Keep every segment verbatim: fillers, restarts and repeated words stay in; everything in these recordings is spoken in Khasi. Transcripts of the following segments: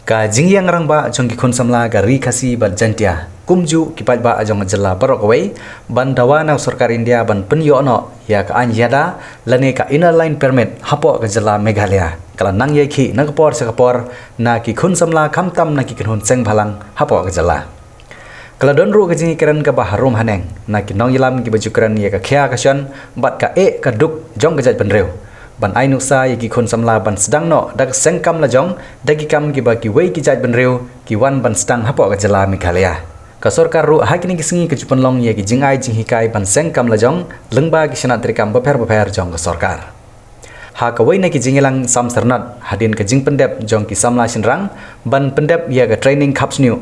Ka jingïeng rangbah jong ki khun samla ka Ri Khasi bad Jaintia, kumjuh ki paidbah jong ka jylla baroh kawei, ban dawa na ka sorkar India ban pynïoh noh ïa ka aiñ ïada lane ka Inner Line Permit hapoh ka jylla Meghalaya, ka la nang ïai khih na ka por sha ka por na ki khun samla khamtam na ki kynhun seng bhalang hapoh ka jylla. Ka la don ruh ka jingïakren kaba harum haneng na ki nongïalam kiba ju kren ïa ka khia ka shon bad ka eh ka duk jong ka jaitbynriew, ban ai nuksa ïa ki khun samla ban sdang noh da ka seng kam lajong da ki kam kiba kiwei ki jaitbynriew ki wan ban sdang hapoh ka jylla Meghalaya. Ka sorkar ruh ha kine ki sngi ka ju pynlong ïa ki jingai jinghikai ban seng kam lajong lyngba ki shnat treikam bapher bapher jong ka sorkar. Ha kawei na ki jingïalang samsyrnot hadien ka jingpyndep jong ki samla shynrang ban pyndep ïa ka training khapsniew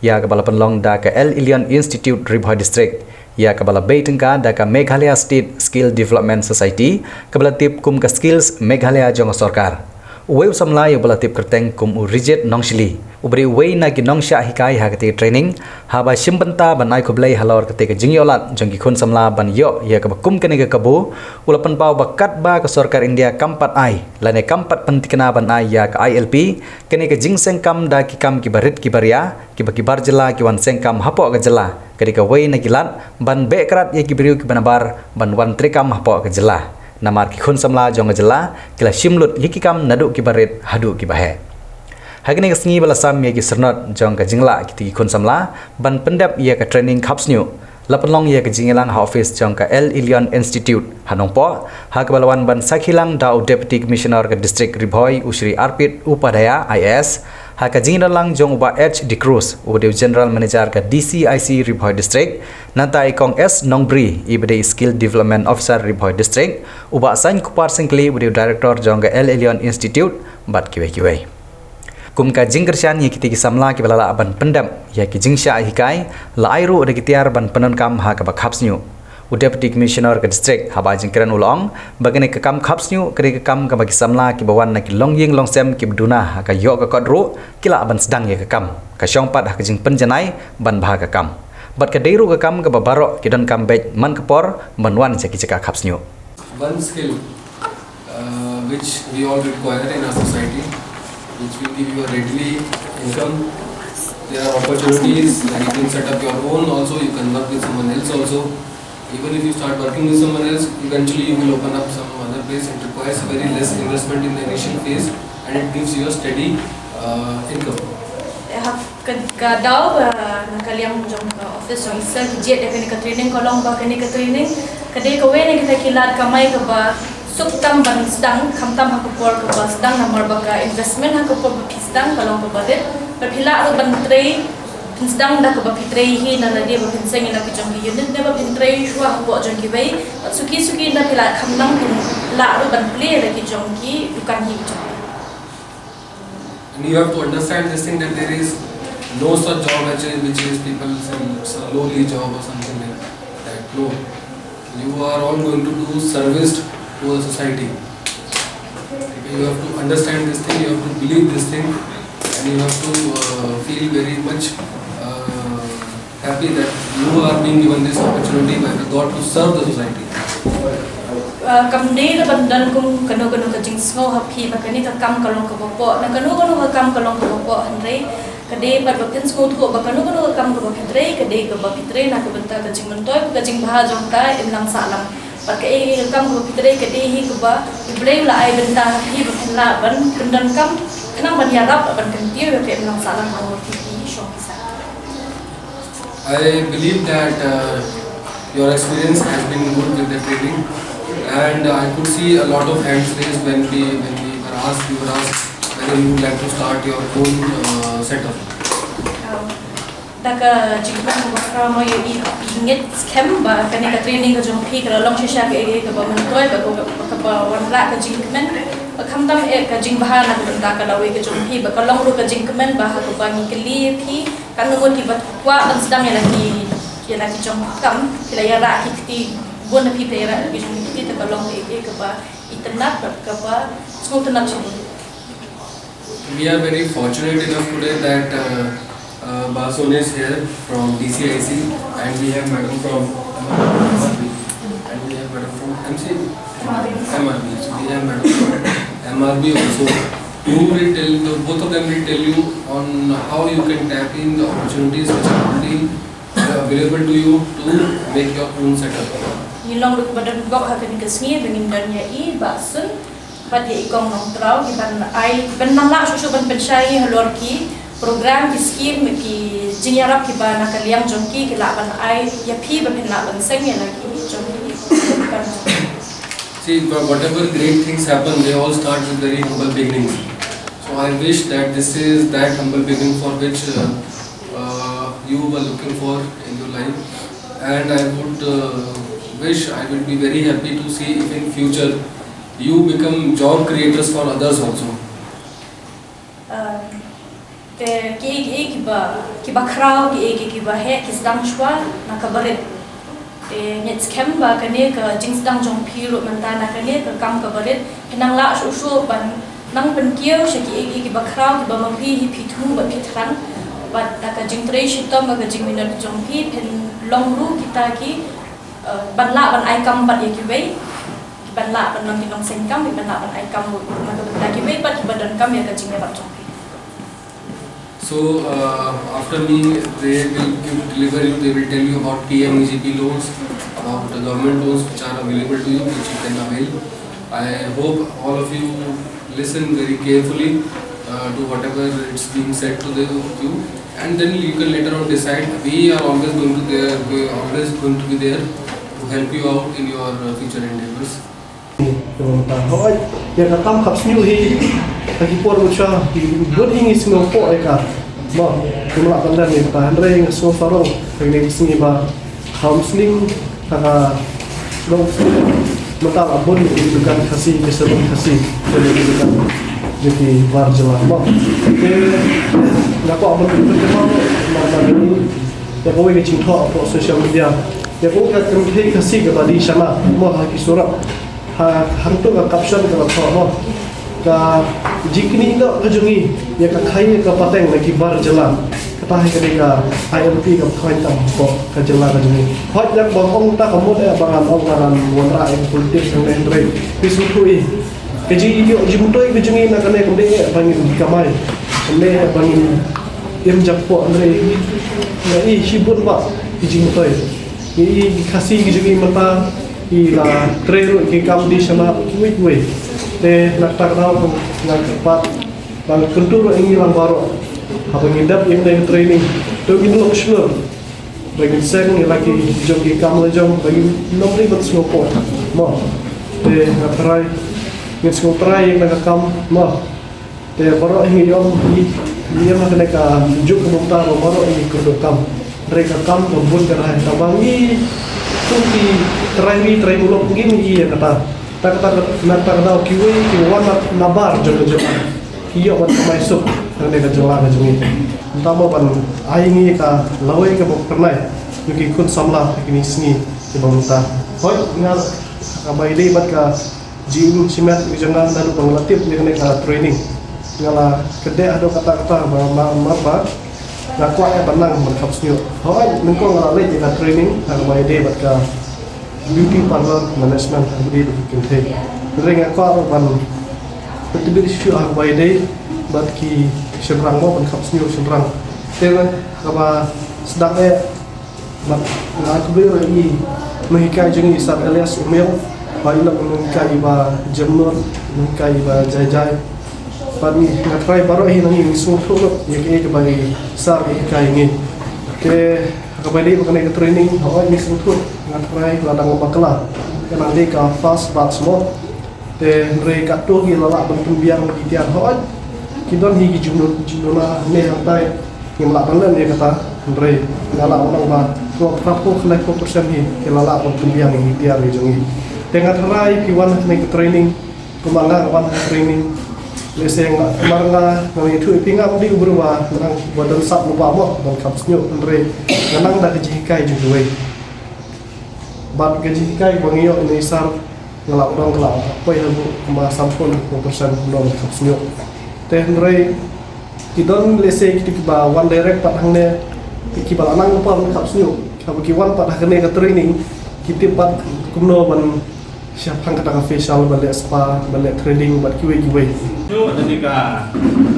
ïa kaba la pynlong da ka El Elyon Institute Ri Bhoi District, ïa kaba la bei tyngka da ka Meghalaya State Skill Development Society, kaba la tip kum ka Skills Meghalaya jong ka sorkar. Uwei u samla ïa uba la tip kyrteng kum u Rijit Nongshili, u ba dei uwei na ki nongshah hikai ha katei ka training, haba shim bynta ban ai khublei halor katei ka jingïoh lad jong ki khun samla ban ïoh ïa kaba kum kane ka kabu, u la pynpaw ba katba ka sorkar India kam pat ai lane kam pat pynthikna ban ai ïa ka I L P, kane ka jingseng kam da ki kam kiba rit kiba ria, kiba ki bar jylla ki wan seng kam hapoh ka jylla, ka dei kawei na ki lad ban beh krad ïa ki briew kiba nabar ban wan treikam hapoh ka jylla. Namar ki khun samla jong ka jylla ki la shim lut ïa ki kam naduh kiba rit haduh kiba heh. Ha kine ki sngi ba la sam ïa ki syrnot jong ka jinglah kitei ki khun samla ban pyndep ïa ka training khapsniew, la pynlong ïa ka jingïalang ha office jong ka El Elyon Institute ha Nongpoh, ha kaba la wan ban sakhi lang da u Deputy Commissioner ka District Ri Bhoi, u Shri Arpit Upadhyaya, I A S, ha ka jingdon lang jong u Bah H D Cruz, u dei u General Manager ka D C I C Ri Bhoi District, nangta i Kong S Nongbri, i ba dei Skill Development Officer Ri Bhoi District, u Bah Sainkupar Syngkli, u dei u Director jong ka El Elyon Institute, bad kiwei kiwei. Kum ka jingkyrshan ïa kitei ki samla kiba la lah ban pyndep ïa ki jingshah hikai, la ai ruh da ki tiar ban pyndonkam ha kaba khapsniew. U Deputy Commissioner ka district haba ai jingkren u la ong ba kane ka kam khapsniew ka dei ka kam kaba ki samla kiba wan na ki longïing longsem kiba duna ha ka ïoh ka kot ruh ki lah ban sdang ïa ka kam, ka shong pat ha ka jingpynjanai ban bha ka kam. Bad ka dei ruh ka kam kaba baroh ki donkam beit man ka por ban wan sha ki jaka khapsniew. One skill uh, which we all require in our society, which will give you a readily income. There are opportunities that you can set up your own also, you can work with someone else also. Even if you start working with someone else, eventually you will open up some other place. It requires very less investment in the initial phase and it gives you a steady uh, income. Ka, ka daw ba na ka liang jong ka office jong i sir ki jied ïa kane ka training ka long ba kane ka training ka dei kawei na kita ki lad kamai kaba suk tam ban sdang khamtam ha ka por kaba sdang namar ba ka investment ha ka por ba phi sdang ka long kaba rit ba phi lah ruh ban trei phin sdang da kaba phi trei hi na lade ba phin seng ïa la ki jong ki unit ne ba phin trei shuwa hapoh jong kiwei bad suki suki na phi lah kham nang phin lah ruh ban plie ïa la ki jong ki dukan hi ki jong ki. And you have to understand this thing that there is no such job which is, which is people say it's a lowly job or something like that. No. You are all going to do service to the society. You have to understand this thing, you have to believe this thing, and you have to uh, feel very much uh, happy that you are being given this opportunity by the God to serve the society. Uh, kam dei da ban don kum kano kano ka jingsngew ha phi ba kane ka kam ka long kaba poh na kano kano ka kam ka long kaba poh hynrei ka dei pat ba phin sngewthuh ba kano kano ka kam kaba phi trei ka dei kaba phi trei na ka bynta ka jingmyntoi ka jingbha jong ka imlang sahlang. Bad kaei kaei ka kam kaba phi trei ka dei hi kaba U Blei u la ai bynta ha phi ba phin lah ban pyndonkam khnang ban ïarap ban kyntiew ïa ka imlang sahlang ka mut phi shong pisa. I believe that uh, your experience has been good with the training, and uh, I could see a lot of hands raised when we when we were asked, we were asked whether you would like to start your own uh, setup. Da ka jingkmen kaba khraw mo ïa i i ngeit skhem ba kane ka training ka jong phi ka la long shisha ka ïa kaba myntoi ba kaba wanrah ka jingkmen ba khamtam eh ka jingbha na ka bynta ka lawei ka jong phi ba ka long ruh ka jingkmen ba ha kaba ngi kylli ïa phi. Kan ngut kiba kwah ban sdang ïa la ki ïa la ki jong kam ki la ïarah ki kti bun na phi phi ïarah ki jong ki kti te ka long ka ïa kaba itynnat bad kaba sngewtynnat shibun. We are very fortunate enough today that uh, uh, Bah Sone is here from D C I C and we have madam from M R B and we have madam from M C M R B. So we have madam from M R B also. You will tell, the both of them will tell you on how you can tap in the opportunities which are already available to you to make your own setup. Ngi long ruh ba don bok ha kane ka sngi ba ngin don ïa i Bah Sun bad ïa i Kong Nongtraw ki ban ai, ban nang lah shuh shuh ban pynshai halor ki program, ki scheme, ki jingïarap kiba na ka liang jong ki ki lah ban ai ïa phi ba phin lah ban seng ïa la ki jong ki. See, wha- whatever great things happen, they all start with very humble beginnings. So I wish that this is that humble beginning for which uh, uh, you were looking for in your life. And I would uh, wish, I will be very happy to see if in future you become job creators for others also. Um, te ki ei ki ei kiba, kiba khraw, ki ei ki ei kiba heh ki sdang shuwa na ka barit. Te ngeit skhem ba kane ka jingsdang jong phi ruh mynta na kane ka kam ka barit, phin nang lah shuh shuh ban nang pynkiew sha ki ei ki ei kiba khraw, kiba ma phi hi phi thmu bad phi thrang. Bad da ka jingtrei shitom bad ka jingminot jong phi phin long ruh kita ki, uh, ban lah ban ai kam bad ïa kiwei, ki ban lah ban long ki nongseng kam, ki ban lah ban ai kam ruh na ka bynta kiwei pat kiba donkam ïa ka jingïarap jong phi. So uh, after me, they will give, deliver you, they will tell you about P M E G P loans, about the government loans which are available to you, which you can avail. I hope all of you listen very carefully uh, to whatever it's being said to the, you, and then you can later on decide. We are always going to there, we are always going to be there to help you out in your uh, future endeavors. Hooid, ïa ka kam khapsniew hi, ha ki por mynshuwa, bun hi ngi sngewthuh ïa ka. Mo, ngim lah ban len ïa kata, hynrei nga sngew sarong ha kine ki sngi ba ha Umsning, ha ka Long Umsning, mynta la bun ki dukan Khasi, ki salon Khasi, ki dukan jong ki bar jylla mo. Te nga kwah ban pynkynmaw, ma, ma, ïa kawei ka jingthoh hapoh social media, ïa kawei ka kynthei Khasi kaba dei shana mo ha ki surok. Ha, hangto ka caption ka la thoh mo. Ka jingkynnoh ka jong ngi ïa ka khaii ka pateng na ki bar jylla. Kata hi ka dei ka I L P ka khlaiñ tam hapoh ka jylla ka jong ngi. Hooid, ngan ong ta ka mut eh ba ngan ong ba ngan wanrah ïa ka politics hangne, hynrei phi sngewthuh i, ka jingïoh jingmyntoi ka jong ngi na kane kam dei eh ba ngin kamai, kam dei eh ba ngin im jakpoh, hynrei ngi i shibun bha ki jingmyntoi. Ngi i ki Khasi ki jong ngi mynta ki la trei ruh ki kam dei shana kiwei kiwei. Te na kata ka daw nga kyrpad ba nga kyntu ruh ïa ngi lang baroh, haba ngi dep ïa kane ka training, to ngin long shlur ba ngin seng ïa la ki jong ki kam la jong, ba ngin ym dei ban sngewpoh mo. Te nga trai, ngin sngewtrai ïa kane ka kam mo. Te baroh hi ngi ïoh, ngi ïoh ha kane ka juk ka bynta ba baroh ngi kyrduh kam. Hynrei ka kam ka bun ka rhai, tangba ngi kum ki trai ri trai muluk ngim i ïa kata. Ta kata, na kata ka daw kiwei ki wan na, na bar jong ka jylla ki ïoh ban kamai suk ha kane ka jylla ka jong ngi. Mynta mo ban ai ngi ka lawei kaba phyrnai ïa ki khun samla ha kine ki sngi kiba mynta. Hooid, nga kaba ïadei bad ka jingim shimet ka jong nga naduh ba nga la tip ïa kane ka training, nga la kdew haduh katta katta ba, ba, ba, ba nga kwah ïa ban nang ban khapsniew. Hooid, nyngkong nga la leit ïa ka training ha kaba ïadei bad ka beauty parlour management ha kaba ïadei bad ki kynthei. Hynrei nga kwah ruh ban pyntbit shuh ha kaba ïadei bad ki shynrang mo, ban khapsniew shynrang. Te ha kaba sdang eh Bad nga khublei ruh ïa i nonghikai jong ngi, Sir Elias Umiaw, ba i long i nonghikai iba jemnud, i nonghikai iba jai jai. Bad ngi, nga trai baroh hi na ngi ngi sngewthuh lut ïa kaei kaba i Sir i hikai ngi. Te ha kaba ïadei bad kane ka training, hooid ngi sngewthuh, nga trai la dang bakla, ka dang dei ka first batch mo. Te hynrei katto ki la lah ban pynbiang ki tiar, hooid ki don hi ki jingduna, jingduna ne hangtai. Ngim lah ban len ïa kata, hynrei nga lah ban ong ba khyndai phew khyndai phew percent hi ki la lah ban pynbiang ïa ki tiar ki jong ngi. Te nga tharai phi wan ha kane ka training, kumba nga wan ha ka training, lehse nga, mar nga, nga ïathuh ïa phi, ngam dei u briew ba nang ba don sap lypa mo ban khapsniew, hynrei nga nang da ka jinghikai jong kiwei. Bad ka jinghikai ba ngi ïoh ïa i Sir, nga la ong, nga la poi ha kumba sanphew percent kumno ban khapsniew. Te hynrei ki don lehse kito kiba wan direct pat hangne, kiba la nang lypa ban khapsniew, haba ki wan pat ha kane ka training ki tip pat kumno ban Shaphang kata ka facial, ban leh spa, ban leh threading, bad kiwei kiwei. Nyo, da ni ka,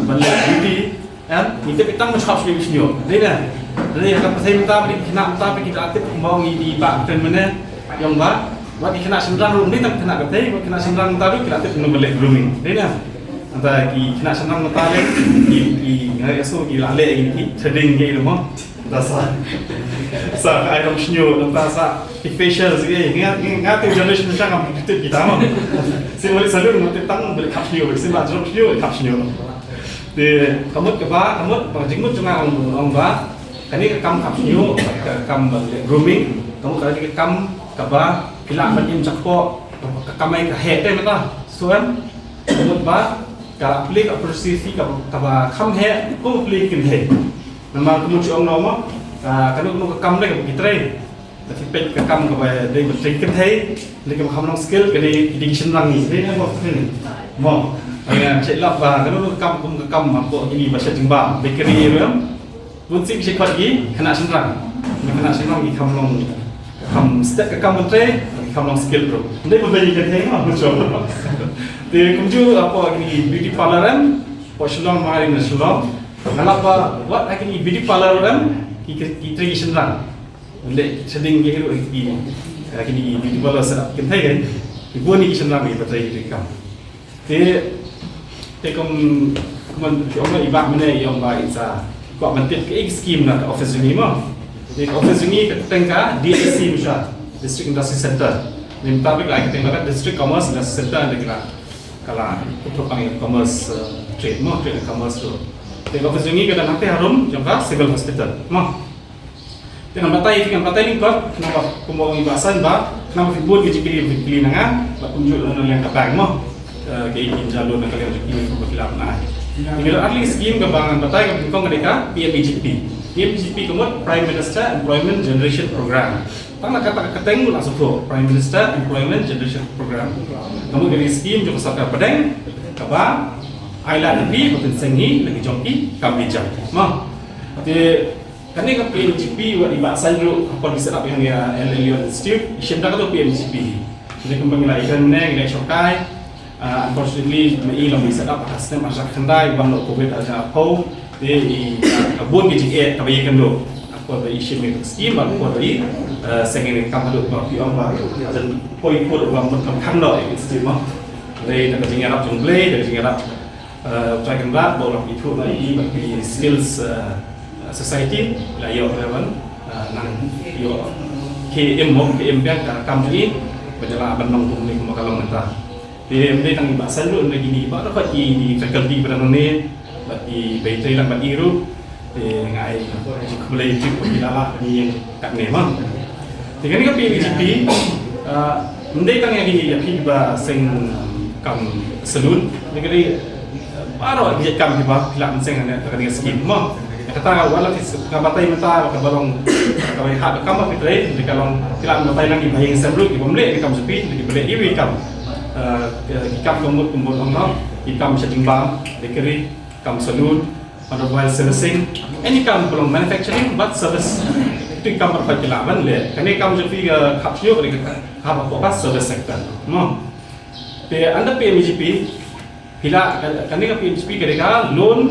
ban leh beauty, em, ngi tip tang ban shap shnyo shnyo. Dei na. Dei ka pasai mynta, ba ki khynnah mynta, ba ki la tip kumba ngi di ba pen mane. Ïong ba, wat ki khynnah shynrang ruh, ni tang khynnah ka thei, wat khynnah shynrang mynta ruh, ki la tip kumno ban leh grooming. Dei na. Ata ki khynnah shynrang mynta leh, ki, ki, ngai asu, ki la leh, ki threading, ki ruh mo. Ata sa. Sa, ka ai rong shnyo, ata sa. Ki facial, ki, nga, nga, nga tu generation sha kam tu kita mo. Si balik salon, mo tu tang, balik khap shnyo, balik si ba rong shnyo, balik khap shnyo. Te, ka mut kaba, ka mut, ba jingmut jong nga ong, ong ba. Kane ka kam khap shnyo, ka kam ba leh grooming, ka mut kane ka kam, kaba, phi lah ban im jakpoh, ka kam ai ka heh te mynta. So em, ka mut ba, ka plie ka opportunity ka, kaba kham heh, kum plie kynthei. Namar kumno shu ong noh mo, ka, kano kano ka kam dei kaba ki trei. Lada phi peit ka kam kaba dei ban trei kynthei, lada kaba kham long skill ka dei ki dei ki shynrang ngi. Dei na mo trei. Mo. Ïa, check lap ba, kano kano ka kam kum ka kam hapoh kine ba shet jingbam. Bakery ruh em. Bun sien ki shet khot ki khynnah shynrang. Ki khynnah shynrang ki kham long Kam step ka kam ban trei, kam long skill bro. Ndei ba bai ka thei ma bro. Te kumjuh hapoh kini beauty parlor em, hapoh Shillong ma ri na Shillong. Nga lap ba wat ha kini beauty parlor em, ki ki trei ki shynrang. Ndei shading ki ruh ki kini beauty parlor set up kin thei kan. Ki bun ni ki shynrang ki ba trei ki kam. Te, te kum, kum, kum i bah mynne i ong ba i sa kwah ban tip ka scheme na ka office jong i mo. Te ka office jong i ka teng ka D I C mo sha, District Industry Center. Ni mynta ka teng ka District Commerce Industry Center, ka la, ka la pynthut pang ïa commerce, eh, trade mo, trade and commerce ruh. Te ka office jong i ka don hangtei harum jong ka Civil Hospital mo. Te ngan batai, te ngan batai lyngkot, khnang ba kumba ong i Bah Sain ba, khnang ba phi bun ki jingkylli, phi kylli na nga, bad kumjuh na liang ka bank mo. Eh, kaei kaba jia lut na ka liang jong ki, kumba ki lah ban ai. Te ngi don ar tylli ki scheme kaba ngan batai, kaba nyngkong ka dei ka P M E G P. P M E G P ka mut Prime Minister Employment Generation Program. Tang na kata ka kyrteng la sngewthuh, Prime Minister Employment Generation Program. Ka mut ka dei ka scheme jong ka sorkar pdeng, kaba ai lad ïa phi ba pynseng ïa la ki jong ki kam ki jam. Mo. Te Kane ka P M E G P wat i Bah Sain ruh, haba ki set up ïa kane ka L L Institute, i shim da kato P M E G P. Kane kumba ngi la ïakren mynne, ngi la ïashongkai. Ah, unfortunately, ma i long i set up ha ka snem ar hajar khyndai, bang noh covid ar hajar arphew. Te i, ah, ka bun ki jingeh kaba ïakynduh. Haba i shim ïa ka scheme, haba i, eh, seng ïa ka kam haduh ba phi ong ba, jan poi pur ba mut kam khang noh ïa ka scheme mo. Dei na ka jingïarap jong U Blei, na ka jingïarap Eh, U Trai Kynrad ba u la ithuh na i bad ki skills, eh, society la ïoh ban, eh, nang ïoh ki im mo, ki im biang ka kam jong i ba jala ban long kumne kumba ka long mynta. Te ym dei tang i Bah Sain ruh, ym dei kine baroh ki faculty ba dang nangne bad ki ba trei lang bad i ruh. Te nga ai jingkhublei ïa ki ba ki la lah ban ïeng katne mo. Te kane ka P M E G P, ah, ym dei tang ïa kine ïa phi ba seng kam salon, te ka dei, ah, baroh ki jait kam kiba phi lah ban seng ha kane ka skim mo. Kata wat la phi, nga batai mynta kaba long kaba hap ka kam ba phi trei, te ka long phi lah ban batai lang kiba ïeng sem ruh kiba ym leh ki kam jong phi, kiba leh iwei i kam. Ah, ki kam ka mut kumba long noh, ki kam sha jingbam, bakery, kam salon, automobile servicing, any kam ba long manufacturing bad service. Itu i kam ba phi lah ban leh. Kane kam jong phi ka khap shuh ka dei ka khap hapoh ka service sector. Mo. Te under P M E G P, phi lah ka, kane ka P M E G P ka dei ka loan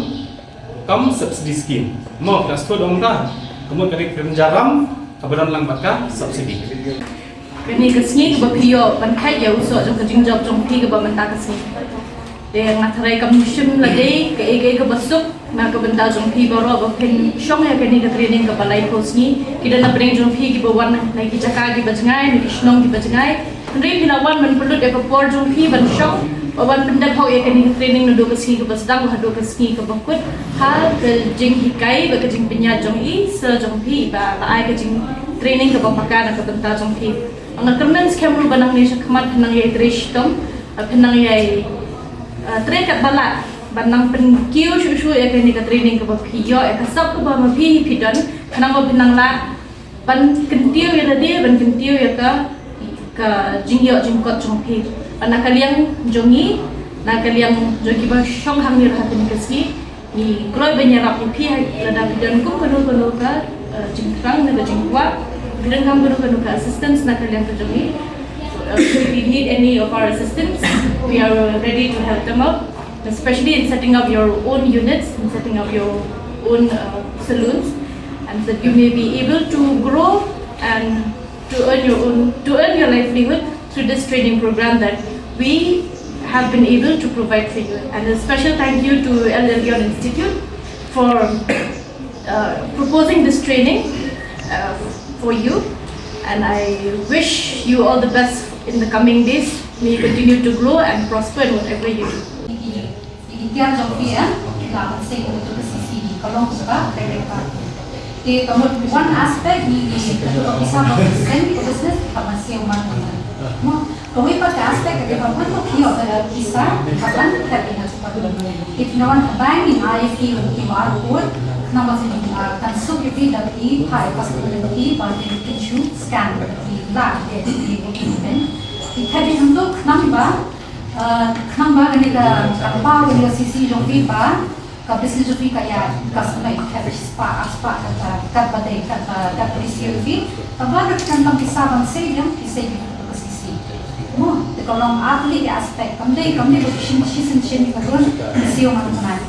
cum subsidy scheme. Mo, phi lah sngewthuh da ong ta. Ka mut ka dei ka kynja ram kaba don lang bad ka subsidy. Kane ka sngi kaba phi ïoh ban khait ïa u soh jong ka jingjop jong phi kaba mynta ka sngi. Te nga tharai kam shym la dei kaei kaei kaba suk na ka bynta jong phi baroh ba phin shong ïa kane ka training kaba laiphew sngi. Ki don na pdeng jong phi kiba wan na ki jaka kiba jngai, na ki shnong kiba jngai. Hynrei phi la wan ban pynlut ïa ka por jong phi ban shong, ba wan pyndep hok ïa kane ka training naduh ka sngi kaba sdang haduh ka sngi kaba kut. Ha ka jinghikai bad ka jingpynïaid jong i sir jong phi ba la ai ka jingtraining kaba paka na ka bynta jong phi. Nga kyrmen skhem ruh ba nangne shakhmat phin nang ïai trei shitom, phin nang ïai, eh, trei katba lah ban nang pynkiew shuh shuh ïa kane ka training kaba phi ïoh, ïa ka sap kaba ma phi hi phi don, khnang ba phin nang lah ban kyntiew ïa lade, ban kyntiew ïa ka, ka jingïoh jingkot jong phi. Bad na ka liang jong ngi, na ka liang jong kiba shong hangne ha kane ka sngi, ngi kloi ban ïarap ïa phi, ha lada phi don kum kano kano ka, eh, jingthrang ne ka jingkwah, phi donkam kano kano ka assistance na ka liang ka jong ngi. Uh, if you need any of our assistance, we are ready to help them out, especially in setting up your own units and setting up your own uh, saloons, and that you may be able to grow and to earn your own, to earn your livelihood through this training program that we have been able to provide for you. And a special thank you to El Elyon Institute for uh, proposing this training uh, for you. And I wish you all the best in the coming days. May you continue to grow and prosper in whatever you do. Itiar jong phi, eh, la ban sei ka sisi ka long ka ka ka. Te ka mut one aspect ni ni ka tu ka pisa ba sen ka business ka ban sei man. Mo, ka wi pa ka aspect ka ba man ka phi ka pisa ka ban ka phi na tu pa. If no one ka bank in I P ki Q R code, number sini kan sub yu phi da phi pa ka sub da phi ba ni ki chu scan phi la de phi phi phi. Ita di untuk number Khnang ba kane ka, ka paw kane ka sisi jong phi ba ka business jong phi ka ïaid ka sngewbha, ka spah, spah ka, ka, ka ba dei ka, ka, ka sisi jong phi. Ka ba ka kan kam pisa ban sei jong phi sei jong ka sisi. Mo, te ka long ar tylli ka aspect, kam dei, kam dei ba shisien shisien shisien ka don sisi jong man ka nai.